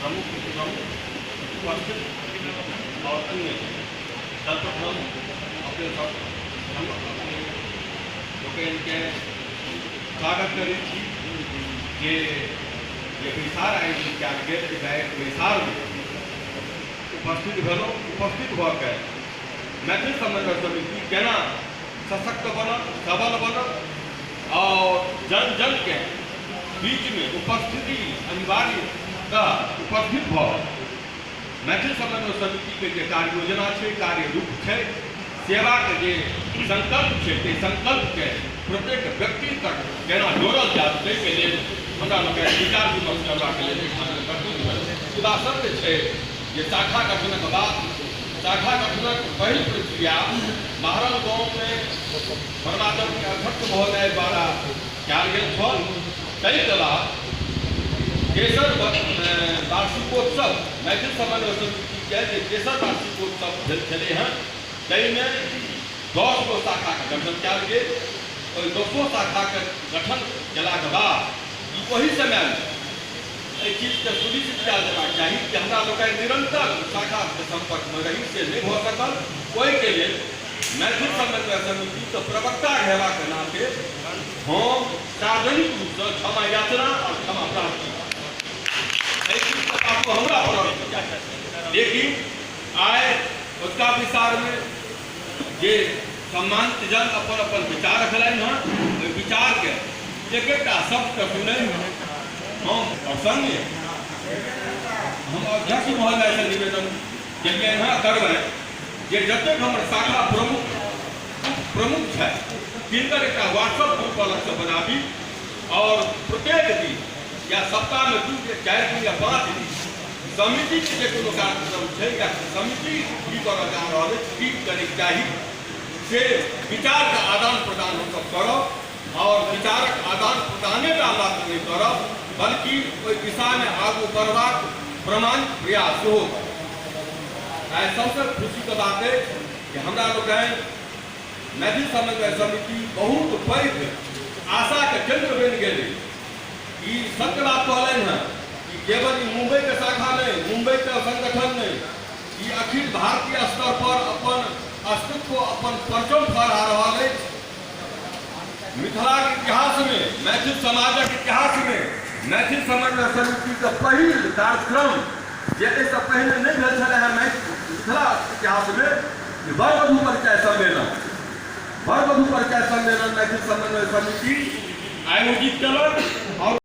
प्रमुख प्रमुख उपस्थित और अन्य। सर्वप्रथम अपने सब हम अपने लोकनिके स्वागत करै छी जे जे बैसार आयोजित कयल गेल, बैसारमे उपस्थित भेलहुँ। उपस्थित भऽ के मैथिल समन्वय समिति केना सशक्त बनत, सबल बनत और जन जनके बीचमे उपस्थिति अनिवार्यतः उपस्थित भऽ मैथिल समन्वय समितिके जे कार्य योजना छै, कार्य रूप छै, सेवाके जे संकल्प छै, ताहि संकल्पके प्रत्येक व्यक्ति तक केना जोड़ल जायत, ताहिके लेल हमरा लोकनि विचार विमर्श करबाक लेल एहिठाम एकत्रित भेल। ई बात सत्य छै जे शाखा गठनक बाद, शाखा गठनक पहिल प्रक्रिया महरल गाँवमे परमादरणीय अध्यक्ष महोदय द्वारा कयल गेल छल। ताहिके बाद तेसर वार्षिकोत्सव मैथिल समन्वय समितिके जे तेसर वार्षिकोत्सव भेल छलै हँ, ताहिमे 10 गो शाखाके गठन कयल गेल। ओहि 10 शाखाके गठन केलाके बाद ई ओहि समयमे एहि चीजके सुनिश्चित कयल जेबाक चाही कि हमरा लोकनि निरंतर शाखाके सम्पर्कमे रही, से नहि भऽ सकल। ओहिके लेल मैथिल समन्वय समितिके प्रवक्ता हेबाक नाते हम सार्वजनिक रूपसँ क्षमा याचना और क्षमा प्रार्थी एहि चीजके पाछू हमरा पड़ल। लेकिन आइ ओतका विचारमे जे सम्मानित जन अपन अपन विचार रखलनि हँ, ओहि विचारके एक एकटा शब्दके सुनैत हम प्रसन्न। हम अध्यक्ष महोदयसँ निवेदन केलियनि हँ, करबनि जे जतेक हमर शाखा प्रमुख प्रमुख छथि, तिनकर एकटा व्हाट्सअप ग्रुप अलगसँ बनाबी और प्रत्येक दिन या सप्ताहमे 2 या 4 दिन या 5 दिन समितिके जे कोनो कार्यक्रम छै या समिति की करऽ जा रहल अछि, की करैके चाही, से विचारके आदान प्रदान हमसभ करब और विचारक आदान प्रदाने टा मात्र नहि करब, बल्कि ओहि दिशामे आगू बढ़बाक प्रमाणित प्रयास सेहो करब। आइ सबसँ खुशीके बात अछि कि हमरा लोकनि मैथिल समन्वय समिति बहुत पैघ आशाके केन्द्र बनि गेल अछि। ई सत्य बात कहलनि हँ कि केवल ई मुंबईके शाखा नहि, मुंबईके संगठन नहि, ई अखिल भारतीय स्तर पर अपन अस्तित्व, अपन परचम फहरा रहल अछि। मिथिलाके इतिहासमे, मैथिल समाजक इतिहासमे मैथिल समन्वय समितिके पहिल कार्यक्रम जे एहिसँ पहिने नहि भेल छलै हँ मिथिला इतिहासमे, कि वर वधु परिचय सम्मेलन, वर वधु परिचय सम्मेलन मैथिल समन्वय समिति आयोजित केलक और